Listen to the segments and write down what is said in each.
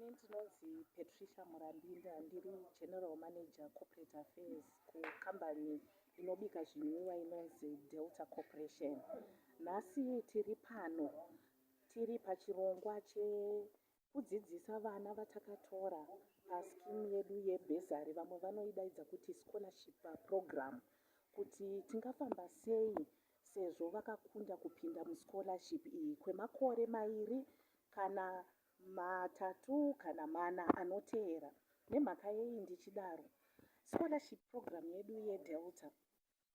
Ini ndinonzi Patricia Murambinda, ndiri General Manager Corporate Affairs kukambani inobika zvinwiwa inonzi Delta Corporation. Nhasi tiri pano tiri pachirongwa chekudzidzisa vana vatakatora paskimu yedu yebursary, vamwe vanoidaidza kuti scholarship program, kuti tingafamba sei sezvo vakakunda kupinda muscholarship iyi kwemakore 2 kana 3 kana 4 anoteera. Nemhaka yei ndichidaro? Scholarship program yedu yeDelta,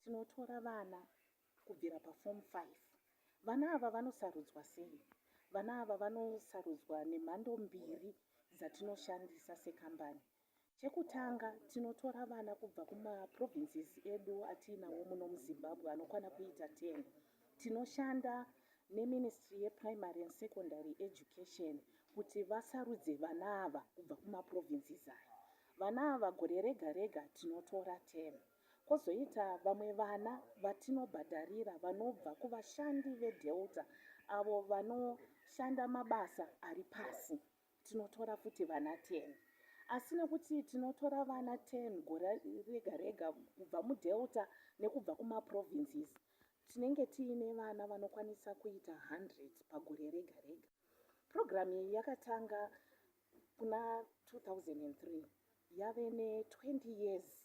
tinotora vana kubvira paform 5. Vana ava vanosarudzwa sei? Vana ava vanosarudzwa nemhando mbiri dzatinoshandisa sekambani. Chekutanga, tinotora vana kubva kumaprovinces edu atiinawo muno muZimbabwe anokwana kuita 10. Tinoshanda neMinistry yePrimary and Secondary Education kuti vasarudze vana ava kubva kumaprovinces aya. Vana ava gore rega rega tinotora 10. Kwozoita vamwe vana vatinobhadharira vanobva kuvashandi veDelta, avo vanoshanda mabasa ari pasi. Tinotora futi vana 10. Asi nekuti tinotora vana 10 gore rega rega kubva muDelta nekubva kumaprovinces, tinenge tiine vana vanokwanisa kuita 100 pagore rega rega. Purogiramu iyi yakatanga kuna 2003, yave ne20 years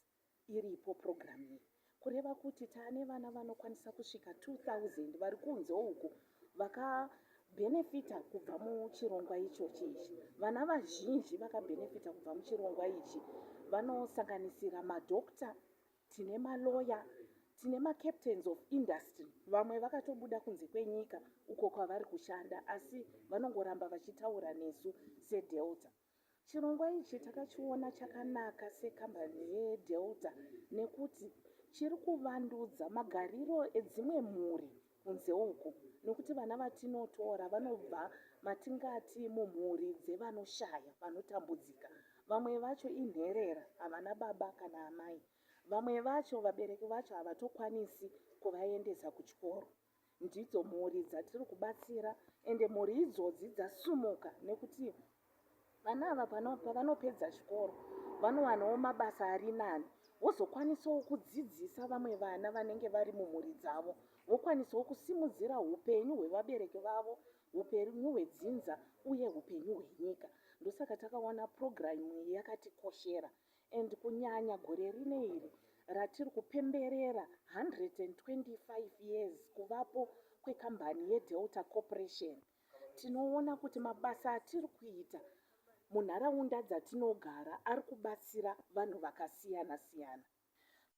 iripo purogiramu iyi, kureva kuti taane vana vanokwanisa kusvika 2000 vari kunze uku vakabhenefita kubva muchirongwa ichochi ichi. Vana vazhinji vakabhenefita kubva muchirongwa ichi vanosanganisira madhokta, tine maloya, tine macaptains of industry. Vamwe vakatobuda kunze kwenyika uko kwavari kushanda, asi vanongoramba vachitaura nesu seDelta. Chirongwa ichi takachiona chakanaka sekambani yeDelta nekuti chiri kuvandudza magariro edzimwe mhuri kunze uku, nekuti vana vatinotora vanobva matingati mumhuri dzevanoshaya, vanotambudzika. Vamwe vacho inherera, havana baba kana amai. Vamwe vacho vabereki vacho havatokwanisi kuvaendesa kuchikoro. Ndidzo mhuri dzatiri kubatsira, ende mhuri idzodzi dzasumuka nekuti vana ava pavanopedza chikoro vanowanawo mabasa ari nani, vozokwanisawo kudzidzisa vamwe vana vanenge vari mumhuri dzavo, vokwanisawo kusimudzira upenyu hwevabereki vavo, upenyu hwedzinza uye upenyu hwenyika. Ndosaka takaona purogiramu iyi yakatikoshera, and kunyanya gore rino iri ratiri kupemberera 125 years kuvapo kwekambani yeDelta Corporation. Tinoona kuti mabasa atiri kuita munharaunda dzatinogara ari kubatsira vanhu vakasiyana siyana.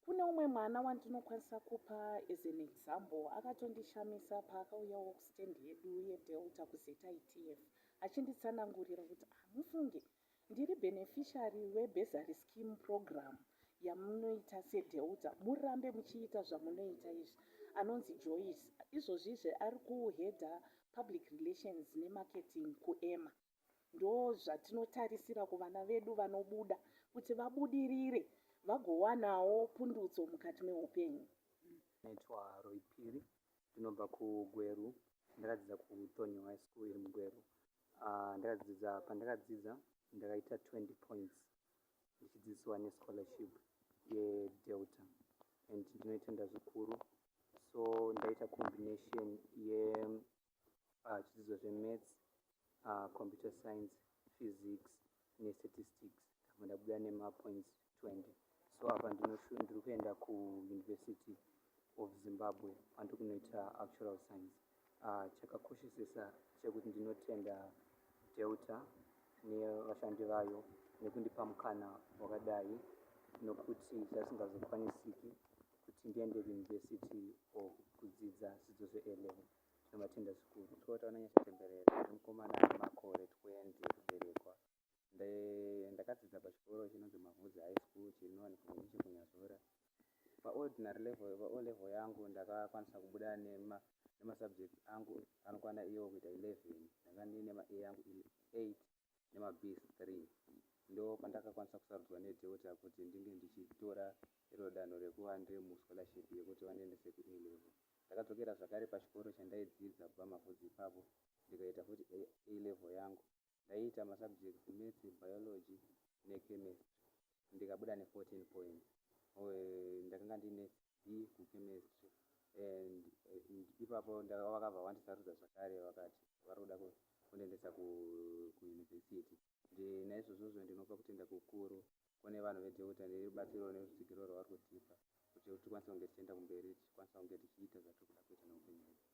Kune umwe mwana wandinokwanisa kupa as an example, akatondishamisa paakauyawo kustand yedu yeDelta kuZITF achinditsanangurira kuti, "Mufunge ndiri beneficiary webursary scheme program yamunoita seDelta, murambe muchiita zvamunoita izvi." Anonzi Joyce. Izvozvizve ari kuheada public relations nemarketing kuEMA. Ndo zvatinotarisira kuvana vedu vanobuda, kuti vabudirire vagowanawo pundutso mukati meupenyu. Naitwa Roy Piri, ndinobva kuGweru. Ndakadzidza kuThornhill High School iri muGweru. Ndakadzidza, pandakadzidza ndakaita 20 points ndichidzidziswa nescholarship yeDelta, and ndinoitenda zvikuru. So ndaita combination yechidzidzo zvemaths, computer science, physics nestatistics, ndabva ndabuda nemapoints 20. So apa ndiri kuenda kuUniversity of Zimbabwe kwandiri kunoita actuarial science. Chakakoshesesa chekuti ndinotenda Delta nevashandi vayo nekundipa mukana wakadai, nokuti zvasingazokwanisiki kuti ndiende kuuniversity or kudzidza zvidzidzo zve-A level. Tinovatenda zvikuru. Totaona Nyasha Temberere, ndiri mukomana ane makore 20 ekuberekwa. Ndakadzidza pachikoro chinonzi Mavhudzi High School, chinowanikwa nechekuNyazura. Paordinary level, paO level yangu, ndakakwanisa kubuda nemasubjects angu anokwana iwo kuita 11. Ndanga ndiine maA yangu 8 nemaBs 3. Ndo pandakakwanisa kusarudzwa neDelta kuti ndinge ndichitora iro danho rekuva ndiri muscholarship yekuti vandiendese kuA level. Ndakadzokera zvakare pachikoro chandaidzidza kubva Mavhudzi ipapo, ndikaita futi A level yangu. Ndaiita masubjects maths, biology nechemistry, ndikabuda ne14 points. Ndakanga ndine B kuchemistry and ipapo vakabva vandisarudza zvakare, vakati vari kuda kundiendesa kuyunivhesiti. Naizvozvozvo ndinopa kutenda kukuru kune vanhu veDelta nerubatsiro nerutsigiro rwavari kutipa kuti tikwanise kunge tichienda kumberi, tichikwanisa kunge tichiita zvatiri kuda kuita neupenyu hwedu.